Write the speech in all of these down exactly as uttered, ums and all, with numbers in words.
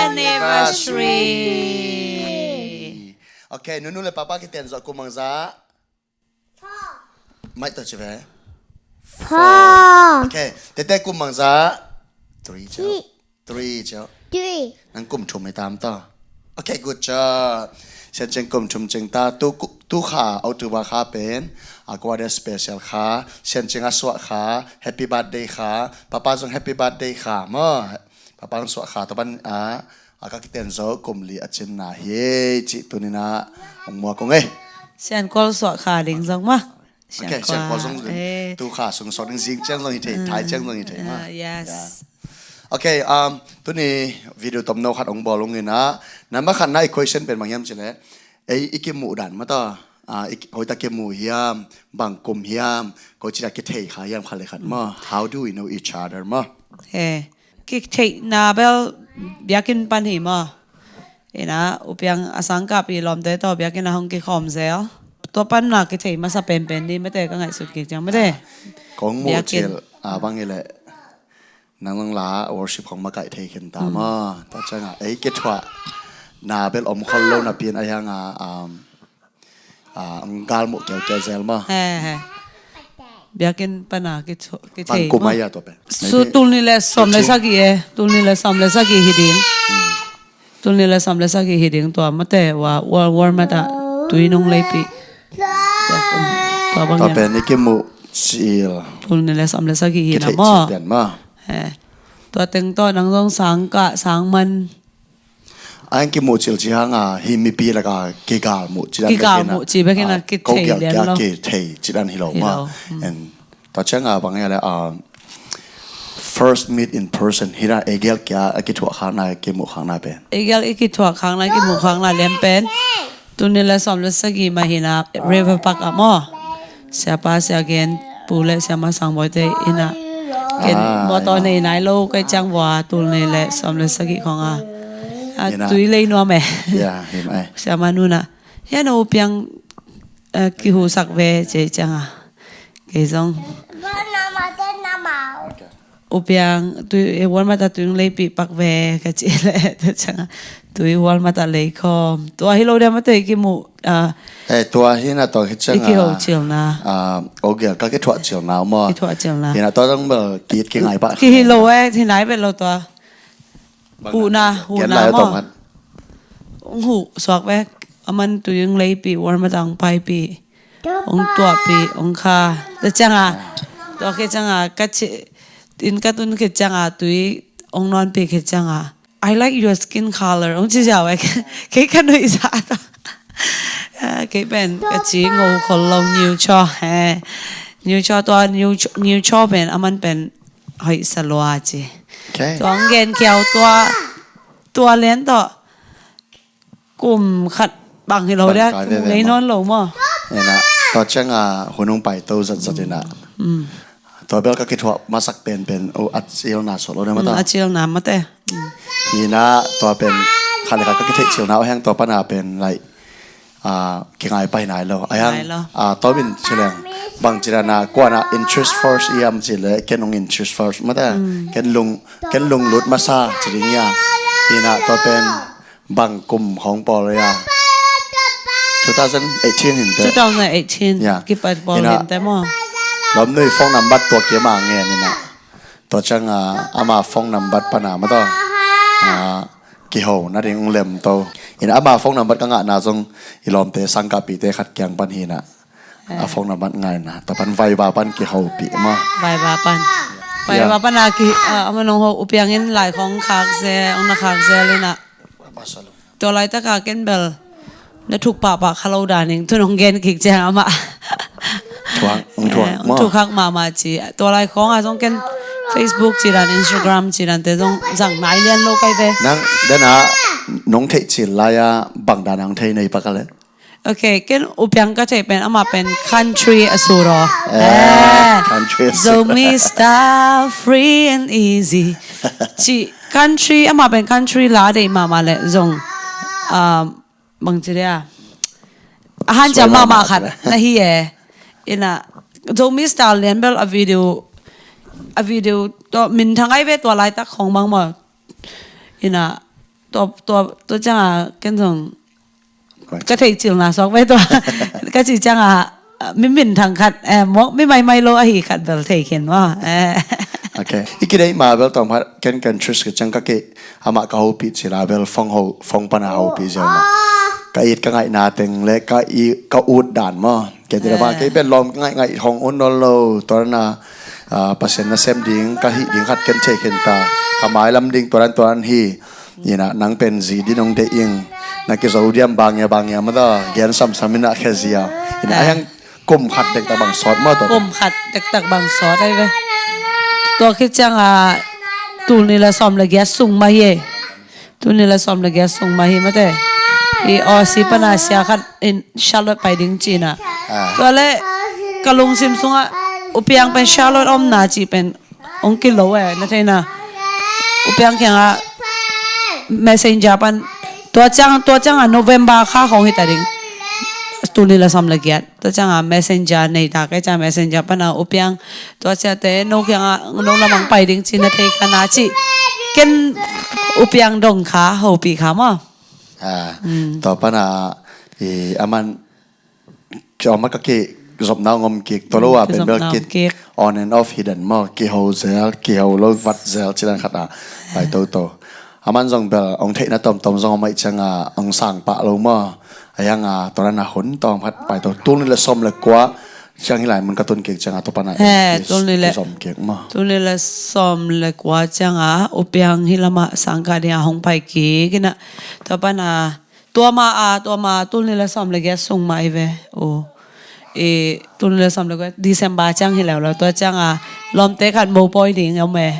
Anniversary. Ok, nunu le papa kiten zawh kum bangzah? Maih tawh ci ve. Four. Ok, tete kum bangzah? Three ciau. Three ciau. Three. Nang kum thum hi tam tawh. Ok, good job. Siancing kum thum cing ta. Tu, tu kha, October kha pen, a kua dia special kha. Siancing a suah kha. Happy birthday kha. Papa zong happy birthday kha maw. Papa zong suah kha. Tua pan a, a ka kiten zo kum li a cinna hi. Cih tuninah ong mua kong ei. Siankual suah kha ding zong maw. Ok, siankual zong tu kha sung suak ding zing ciang zong hi thei, thai ciang zong hi thei ma. Yes. Ok, um, tuni video tomno khat ong bawl ung inah, nambat khatna i question pen bang hiam cileh, ei i kimuh dan ma ta, ah, i ki-, hoita kimuh hiam, bang kum hiam, koi cita kithei kha hiam khat le khat ma. How do we know each other ma? He, kitheihna bel biakinn pan hi ma. Inah, U Piang a sangkahpih lawmte tawh biakinn a hong kikhawm zel. Tua panna kithei masa penpen ni mate ka ngaihsut kik ciang mate. Kong muh cil a bang hileh nang lang la worship khong makaih thei khin ta maw. Tua ciangah ei kithuah na bel om khol lo napi in a hiangah, um, ah, ang galmuh kiaukia zel maw. He, he. Biakinn pana kithei maw. Su tul nih le sawm le sagih e. Tul nih le sawm le sagih hi ding. Tul nih le sawm le sagih hi ding tua mate wa, war, war mata tui nung leipi. Tua kum, tua bang tua pen i kimuh cil. Tul nih le sawm le sagih hi na maw. He. Tua teng tawh nang zong sangkah, sangman. A heng kimuh cil ci hanga, hi mipi laka kigalmuh ci dan. Kigalmuh ci bekin a kithei lian lo. Kithei ci dan hi lo ma. And tua cianga bang hia le, ah, first meet in person hina, ei gel kia a kithuah khakna, kimuh khakna pen. Ei gel i kithuah khakna, kimuh khakna lian pen. Tul nih le sawm le sagih mah hina, River Park ah maw. Siapa, Sia Gen, Pu le Siama Sang Boite ina. Ken mawtaw nei nai lo kai ciang vua, tul nih le sawm le sagih khong a. A tui lei nuam e. Siama nuna. Hia no U Piang, eh, kihusak ve ci ciang a. Kei zong. U Piang, tui, eh, Walmart ah tui ung leipih pak ve ka ci leh, tua ciangah tui Walmart ah leikhawm. Tua hi lo dia mate i kimuh, ah, eh, tua hi na tua hi ciangah i kiho cilna. Ah, ogel ka kithuah cilna maw. Kithuah cilna. Hi na tua zong bel ki-it kingai pah. Ki hi lo eh, hi nai bel lo tua. Huhna, huhna maw. Ung huh suak ve, aman tui ung leipih, Walmart ah ung paipih. Ong tuahpih, ong kha. Tua cianga, tua khit cianga, ka ci, inn ka tun khit cianga, tui ong nawnpih khit cianga. I like your skin color. Ong ci ziau e, kei ka nuihzah ta. Ah, kei pen, ka ci ngo khol lo New Cho, he. New Cho tua, New Cho, New Cho pen, aman pen, hoih sa lua ci. Tua ong gen kiau tua, tua lian tawh. Kum khat bang hi lo dia, kum ngei nawn lo maw. Ina, tua cianga hun hong pai to zatzat ina. Tua bel ka kithuah masak penpen, oh, a cilna suak lo dia mata. A cilna mate. Ina, tua pen, khat le khat ka kitheih cilna, oh, heng tua pana pen, like, ah, kingai pai nai lo. Ayang, ah, tua min cileng, bang cilana, kuana interest first iam cile, ken ong interest first mata. Ken lung, ken lung lut masa, ciling ia. Ina, tua pen, Bang kum hong pawl ia? Two thousand eighteen hinte. Two thousand eighteen. Ya. Kipat pawl hinte maw. Lawmnui phone number tua kia ma ngen ina. Tua cianga ama phone number pana ma tua. Ah, kiho nading ung lem to. Ina ama phone number ka ngahna zong i lawmte sangkahpihte khat kiang pan hina. A phone number ngaina. Tua pan Viber pan kihopih maw. Viber pan. Viber pana ki, ah, ama nong ho upiangin lai khong khakze, ong na khakze lina. Tua laitaka ken bel na thuk pahpah kha lo daning tu nong gen kik ciang ama. Thuak, ong thuak maw. Ong thuak mahmah ci. Tua lai khonga zong ken Facebook ci dan, Instagram ci dante zong zang nai lian lo kai ve. Nang dana nong theih cil laia bang dana ong thei nei paka le. Ok, ken upiang ka theih pen ama pen country a sut aw. Eh, country a sut. Zomi style, free and easy. Ci country, ama pen country la deih mahmah le zong, um, bang ci dia. A hanciam mahmah khat na hi e. Ina, Zomi style lian bel a video, a video to min thangai ve tua laitak khong bang maw. Ina, tua, tua, tua ciangah ken zong ka theih cilna suak ve tua. Ka ci ciangah mi minthang khat, eh, mawk mi maimai lo ahi khat bel thei khin maw. Eh. Ok. I kideih ma bel tawm khat ken kan tris ka ciang ka ke amah ka hopih cila bel phone ho, phone pana hopih ziau na. Ka it ka ngaihna teng le ka i, ka ut dan maw. Kei ti le ba, kei pen lawm ngaih ngaih hong un nawn lo, tua na, ah, Pasian nasem ding ka hih ding khat ken thei khin ta. Ka mailam ding tua dan tua dan hi. Ina nang pen zi din hong deih ing. Na kizo diam bangia bangia mata gen samsam ina khezia. Ina a hiang kum khat dektak bang sawt maw tua. Kum khat dektak bang sawt ai ve. Tua khit ciangah tul nih le sawm le giat sung mah hi. Tul nih le sawm le giat sung mah hi mate. I Aussie pana sia khat in Charlotte pai ding cina. Ah. Tua le ka lungsim sungah U Piang pen Charlotte omna ci pen hong kilo eh, na theina. U Piang kiangah messenger pan tua ciang, tua ciangah November kha khong hita ding. Tul nih le sawm le giat. Tua ciangah messenger nei ta kei ciang messenger pana U Piang tua ciate no kiangah no lamang pai ding ci na thei kha na ci. Ken U Piang dong kha hopih kha maw. Ah, tua pana i aman kiom a ka kizopna hong om kik tua lo a pen bel kizopna hong om kik. On and off hi den maw, kiho zel kiho lo vat zel ci dan khat a pai toto. Aman zong bel hong theihna tomtom zong om aih cianga hong sang pah lo maw. A hianga tua dan a hun tawm khat pai to tul nih le sawm le kua ciang hi lai mun ka tun kik cianga tua pana he, tul nih le kizom kik maw. Tul nih le sawm le kua cianga U Piang hi lamah sangkah dinga hong pai kik ina tua pana tua ma a, tua ma tul nih le sawm le giat sung mah i ve. U. I tul nih le sawm le giat December ciang hi leuleu tua cianga lawmte khat mopawi ding om e.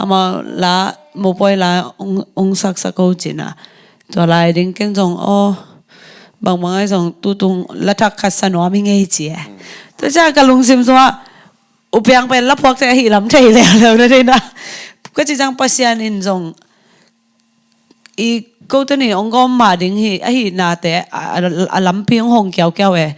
Amau la mopawi la ung, ung saksak ko cina. Tua lai ding ken zong aw bangbang ai zong tutung lathak khat sa nuam i ngei ci e. Tua ciang ka lungsim sungah U Piang pen la phuakte ahi lam thei leuleu na thei na. Ka ci ciang Pasian in zong i ko tuni hong gawm mah ding hi ahi nate a, a, a lampi hong hong kiaukiau e.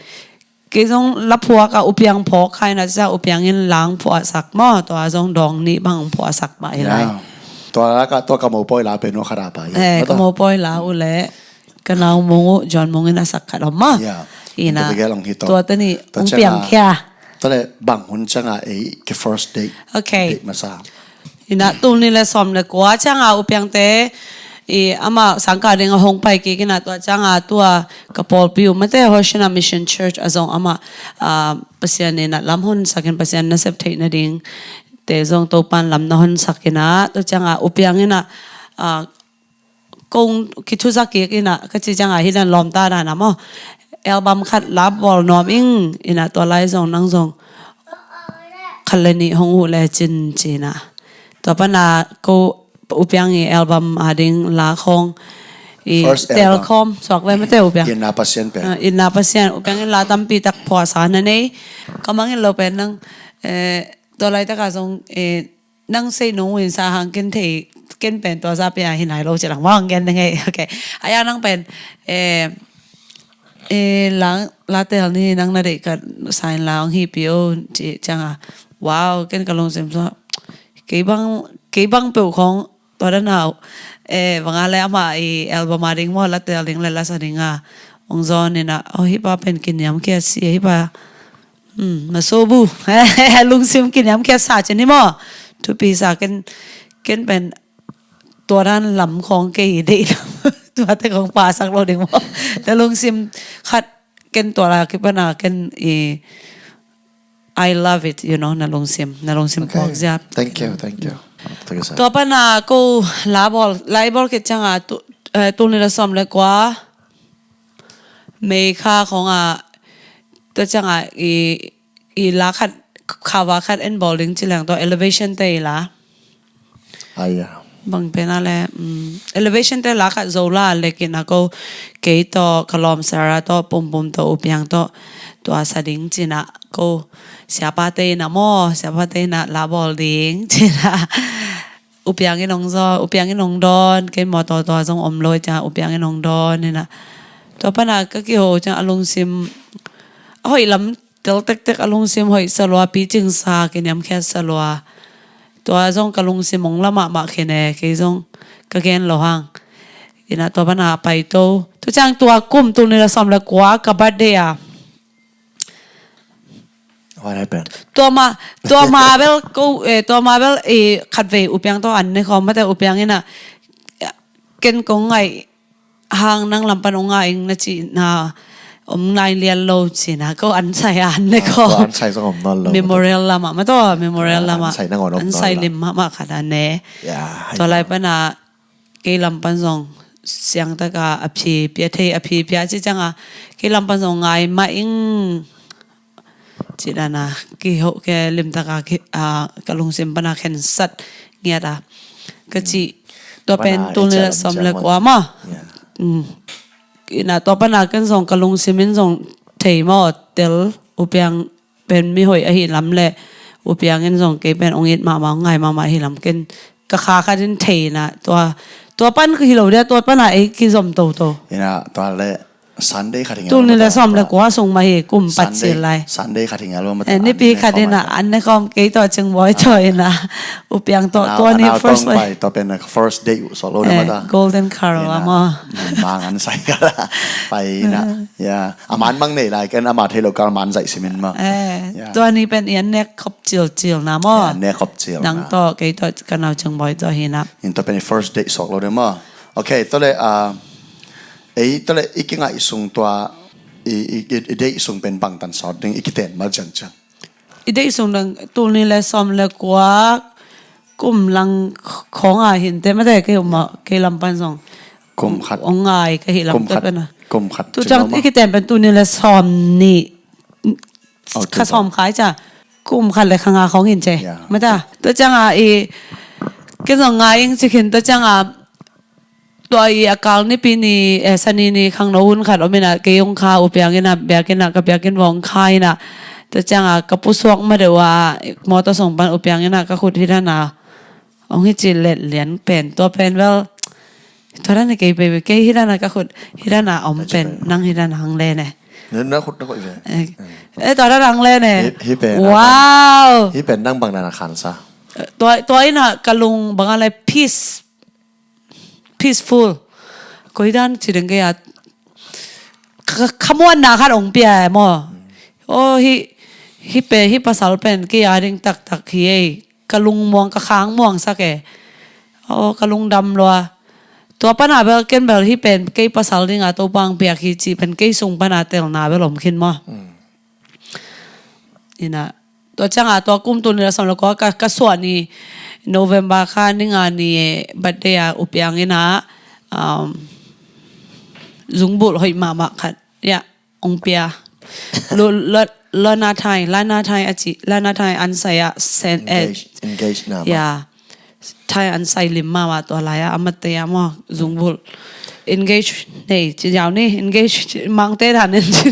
Kei zong la phuak a U Piang phawk khai na cia U Piang in lang phuahsak maw tua zong dawng nih bang hong phuahsak mah hi lai. Tua la ka tua ka mopawi la pen ua khat a pa hi. Eh, ka mopawi la uh le ka nau mung uh John mung in a sak khat om maw. Ina tua tuni hong piang khia. Tua le bang hun cianga ei ki first date. Ok. Date masa. Ina tul nih le sawm le kua cianga U Piangte i ama sangkah dinga hong pai kik ina tua cianga tua ka pawlpi uh mate Hoshina Mission Church a zong ama, ah, Pasian ina lam honsak in Pasian nasep theih nading te zong Topan lam na honsak ina tua cianga U Piang ina, ah, kong kithuzak kik ina ka ci cianga hi dan lawmta dana maw album khat la bawl nuam ing ina tua lai zong nang zong khat le nih hong uh le cin cina tua pana ko U Piang i album a ding la khong i telkhawm suak ve mate U Piang. Inna Pasian pen. Ah, Inna Pasian U Piang in la tampi tak phuahsa na nei ka mangin lo pen nang, eh, tua laitaka zong, eh, nang sei nung win sa hang ken thei ken pen tua za pia hi nai lo ci lang mawng gen na ngei. Ok. Aya nang pen, eh, eh, lang la tel ni nang na deih ka sign lang hi pio ci cianga. Wow, ken ka lungsim so. Kei bang, kei bang peuh khong tua dan hau. Eh, banga le ama i album a ding maw la tel ding le la sa ding a. Ong zon ina, oh, hi pa pen kiniam kia si, hi pa. Hmm, maso bu. Lungsim kiniam kia sa cin hi maw. Thupi sa ken, ken pen tua dan lam khong kei dei lam. Tua te khong pasak lo ding maw. Na lungsim khat ken tua la kipana ken i I love it, you know, na lungsim, na lungsim puak ziap. Thank you, thank you. Tua pana ko la bawl, la i bawl kit cianga tu, eh, tul nih le sawm le kua May kha khonga tua cianga i, i la khat, cover khat en bawl ding ci leng tua Elevation te i la. Aya. Bang pena le, mm, Elevation te la khat zo la le kina ko kei to ka lawm Sarah to pumpum to U Piang to tua sa ding cina ko siapa te ina maw, siapa te ina la bawl ding cina. U Piang in ong zo, U Piang in ong don, kei maw to tua zong om lo ciang U Piang in ong don ina. Tua pana ka kiho ciang a lungsim a hoih lam tel tektek a lungsim hoih salua picing sa kiniamkhiat salua. Tua zong ka lungsim ong la mahmah khin e, kei zong ka gen lo hang. Ina tua pana pai to. Tua ciang tua kum tul nih le sawm le kua ka birthday a. What happened? Tua ma tua ma bel ko eh, tua ma bel eh, khatvei U Piang to an ne khawm mate U Piang ina ken kong ngai hang nang lam pan ong ngai ing na ci na om nai lian lo ci na ko an sai an ne khawm. An sai zong om nawn lo. Memorial lama ma to memorial lama an sai nangawn om an nawn sai lo. Lim mama khat an ne. Yeah, Tua lai pana kei lam pan zong siang taka a phi pia thei a phi pia ci cianga kei lam pan zong ngai ma ing. Ci dana kiho ke lim taka ki, a, ka lungsim pana khensat ngiat a ka ci tua pen tul nih le sawm le kua ma. Ina tua pana ken zong ka lungsim in zong thei maw tel U Piang pen mi hoih ahi lam le U Piang in zong kei pen ong it mahmah ong ngai mahmah ahi lam ken ka kha khat in thei na tua tua pan hi lo dia tua pana ei kizom toto. Ina tua le Sunday khat hi ngal. Tul nih le sawm le kua sung mah hi kum pat sil lai. Sunday khat hi ngal. Eh, nipi khat ina an ne khawm kei tawh Cing Bawi tawh ina U Piang tawh tua ni first pai. Tua pen first day uh sawh lo na mata. Golden Carol ama. Mang an sai kala pai ina. Ya. Aman mang nei lai ken ama thei lo kal man zaih simin ma. Eh, tua ni pen i an nek khop cil cil na maw. Nek khop cil na. Nang tawh kei tawh ka nau Cing Bawi tawh hi na. In tua pen i first date sawk lo de maw. Okay, tole a ei tole i kingaih sung tua i i i date sung pen bangtan sawt ding i kiten mal ciang ciang. I date sung dang tul nih le sawm le kua kum lang khawng a hin te mate kei um kei lam pan zong. Kum khat. Ong ngai ka hi lam te pen a. Kum khat. Tu ciang i kiten pen tul nih le sawm nih. Kha sawm khai ca kum khat le kha nga khawng hin ce. Mata tu ciang a i ken zong ngai ing ci khin tu ciang a tua i a kal nipi ni eh, sani ni khangno hun khat om ina kei ong kha U Piang ina biak ina ka biak in vong kha ina. Tu ciang a ka pusuak ma deuh a mawtaw song pan U Piang ina ka khut hi dana. Ong hi ci let lian pen tua pen bel tua dana kei pei kei hi dana ka khut hi dana om pen nang hi dana hang le ne. Na khut na khut ve. Eh tua dana hang le ne. Wow. Hi pen nang bang dana khan sa. Tua ina ka lung bang a le peace peaceful. Koi dan ci deng kei a khamuanna khat ong pia e maw. O hi hi pe hi pasal pen kei a ding taktak hi ei. Ka lungmuang ka khang muang sak e. O ka lungdam lua. Tua pana bel ken bel hi pen kei pasal dinga Topa ang piak hi ci pen kei sung pana telna bel om khin maw. Ina tua cianga tua kum tul nih le sawm le kua ka, ka suah ni November kha ni nga ni birthday a U Piang ina um, zungbulh hoih mahmah khat ya ong pia. Lona thai lana thai a ci lana thai an sai a sen eh, engage na ya. Thai an sai lim mama tua lai a amat te a maw zungbulh. Engage nei ci yau ni engage mangte dan en ci.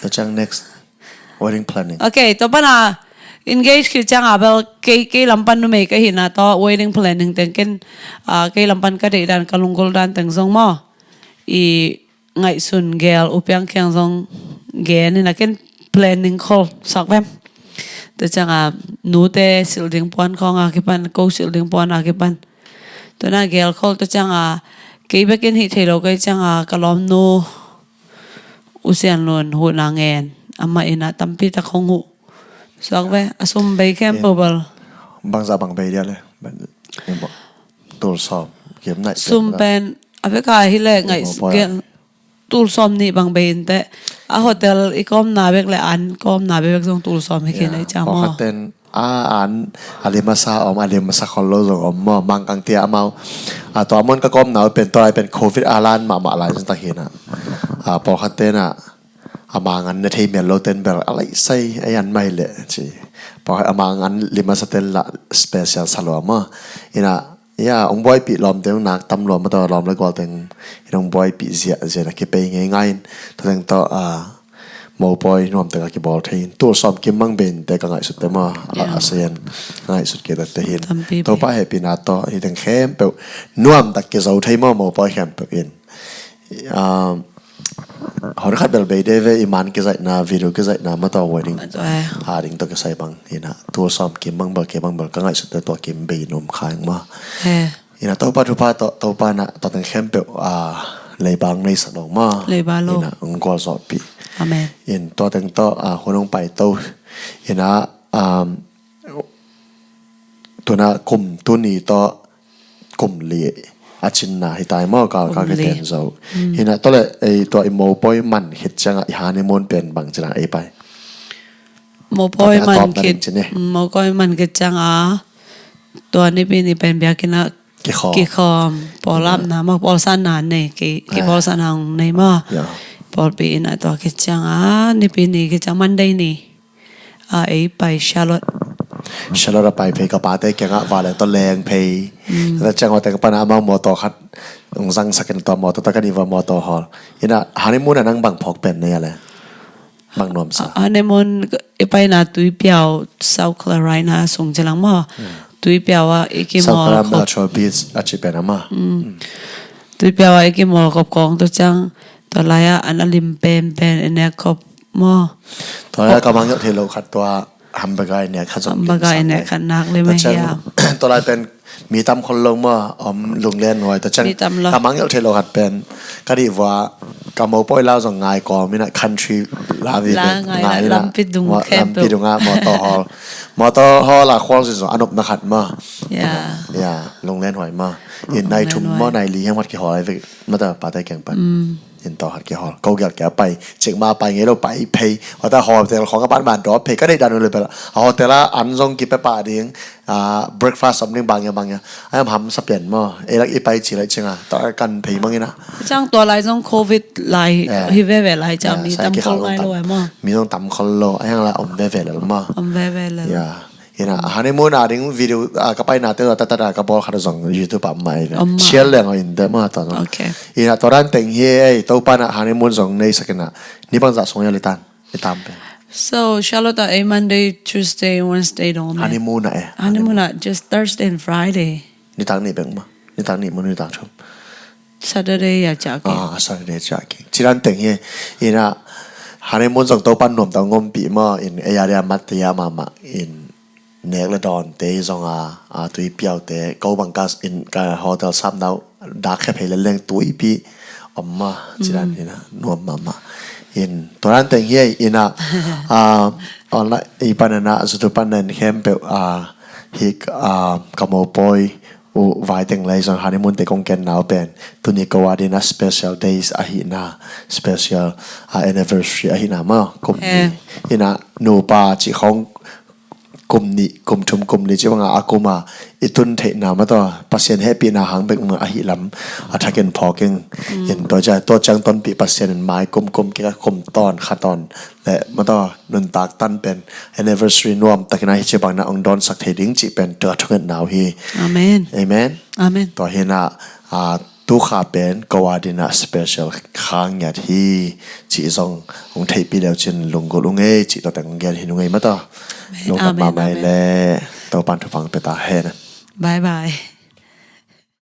Tua ciang next wedding planning. Okay, tua pana engage khit cianga bel kei kei lam pan numei ka hina tua wedding planning teng ken kei lam pan ka deih dan ka lunggulh dan teng zong maw. I ngaihsun gel U Piang kiang zong gen ina ken planning khol sak vem. Tua cianga nute silh ding puan khawng a kipan ko silh ding puan a kipan. Tua na gel khol tua cianga kei bekin hih thei lo kei cianga ka lawmnu U Sian Lun huhna ngen amah ina tampi tak hong huh. Suak ve a sum bei khempeuh bel. Bangza bang bei dia le. Tul sawm kim naih sum pen a veka hi le ngaih tul sawm nih bang bei inteh a hotel i kawmna bek le an kawmna bek zong tul sawm hi khin ei ciang maw. A an a lim a sa om a lim a sa khol lo zong om maw mangkang tia amau. A tua mun ka kawmna pen tua lai pen covid a lan mahmah lai zong tak hinah. A pawlkhat tenah a mangan na thei mial lo ten bel a laih sai a yan mai leh ci. Pawlkhat a mangan lim a sa ten lah special sa lua maw. Inah Ya, ong buaipih lawmte ong nak tam lawm a tawh lawm le gualteng in ong buaipih ziahziah a kipei ngeingai in. Tua teng tawh a mopawi nuamtek a kibawl thei in. Tul sawm kim mang bein te ka ngaihsut te maw. A sian ka ngaihsut kei takte hin. Topa hehpihna tawh hi teng khempeuh nuamtak kizo thei maw mopawi khempeuh in. Hon khat bel bei de ve i man kizaihna video kizaihna ma tawh wedding a ding tawh kisai bang hina tul sawm kim bang bel kei bang bel ka ngaihsut te tua kim bei num khaing ma. Ina Topa thupha tawh, Topa na tua teng khempeuh a leiba hong neisak lo maw. Leiba lo. Ina hong gualzawhpih. Amen. In tua teng tawh a hun hong paito. Ina um, tuna kum tuni tawh kum li a cinna hi tai maw, ka ka kum li. Ka ten zo. Mm. Ina tua le ei tua i mopawi man khit ciangah i honeymoon pen bang cina ei pai. Mopawi man khit, mopawi man khit ciangah tua nipi ni pen biakinn ah kikhawm. Kikhawm. Pawl apna maw, pawl sanna nei, ki, ki pawl sanna hong nei maw. Pawlpi inn ah tua khit ciangah nipi ni khit ciang Monday ni. A ei pai Charlotte. Charlotte a pai phei ka pate kiangah va leng tawh leng phei. Mm. Tua ciang aw teng pana amau mawtaw khat hong zangsak in tua mawtaw tawh ka ni va mawtaw hawl. Ina honeymoon a nang bang phawk pen nei a le? Bang nuamsa. A, honeymoon i paina Tuipiau, South Carolina sung cilang maw. Hmm. Tuipiau ah i kimawl. South Carolina, Myrtle Beach a ci pen a maw. Hmm. Hmm. Tuipiau ah i kimawl kop kong tu ciang tua lai ah an a lim pen pen i nek kop maw. Tua lai ah ka mangngilh thei lo khat tua hamburger i nek khat zong. Hamburger i nek khat nak lim a hiam. Tua lai pen mi tam khol lo maw, om lunglen huai. Tua ciang mi tam lo. Ka mangngilh thei lo khat pen ka dih vua ka mopawi lau zong ngai kawm ina country la vive. La ngai la, lampi dung khempeuh. Lampi dungah mawtaw hawl. Mawtaw hawl a khual zin zong a nopna khat maw. Ya. Ya, lunglen huai maw. In nai thum maw nai li hiam khat kihawl ai vek mata pate kiang pan. Mm. In tawh khat kihawl. Ko gial kia pai. Cikmah pai ngei lo pai phei. Wata hotel khong a pan man dawp phei. Ka deih dan uh le bel a hotel a an zong kipia pah ding. A, breakfast om ding bang ia bang ia. Ai am hamsa pian maw. Ei lak i pai ci lai cinga. Tawh kan phei mang ina. Ciang tua lai zong covid lai hi veve lai ciang mi tam khol ngai lo ai maw. Mi zong tam khol lo. Ai hang la om veve lel maw. Om veve lel. Ya. Ina honeymoon a ding video a ka paina te tata ka bawl khat zong YouTube ah mai ve. Om ma. Share leng in te ma ta zong. Okay. Ina tua dan teng hi ei Topa na honeymoon zong nei sakina ni bang za song ya litan. Itam pe. So Charlotte a ei Monday, Tuesday, Wednesday dong. Honeymoon a eh. Honeymoon a just Thursday and Friday. Ni tang ni beng ma. Ni tang ni mo ni tang thum. Saturday ya ca ke. Ah, Saturday ca ke. Cidan teng hi ina honeymoon zong Topa nuam tau ngom pi ma in ei a dia mat te ya mama in nek le dawn te zong a, a Tuipiau te ko bang ka in ka hotel sam nau dak khe phei le leng Tuipi om ma cidan ina nuam mama in tua dan teng hi ina a online i panana zutu panan khempeuh a hi a ka mopawi uh vai teng lai zong honeymoon te kong ken nau pen tuni ko a dina special days ahina special a anniversary ahina ma kum ni ina nupa ci khong kum ni kum thum kum ni ci banga a kuma i tun theihna ma taw Pasian hehpihna hang bek ma ahi lam a thakin phawking in tua ciang tonpih Pasian in mai kum kum kika kum tawn kha tawn le ma taw nuntak tan pen anniversary nuam takin a hi ci bangna ong dawnsak thei ding cih pen tua thunget nau hi. Amen. Amen. Amen. Tua hina a tukha pen ko a dina special kha ngiat hi cih zong ong theihpih leu cin lunggulh ung ei cih tua teng ong gen hi nung ei ma taw. Amen. Lungkhat mahmah ei le Topan thupha ong pia ta hen. Bye bye.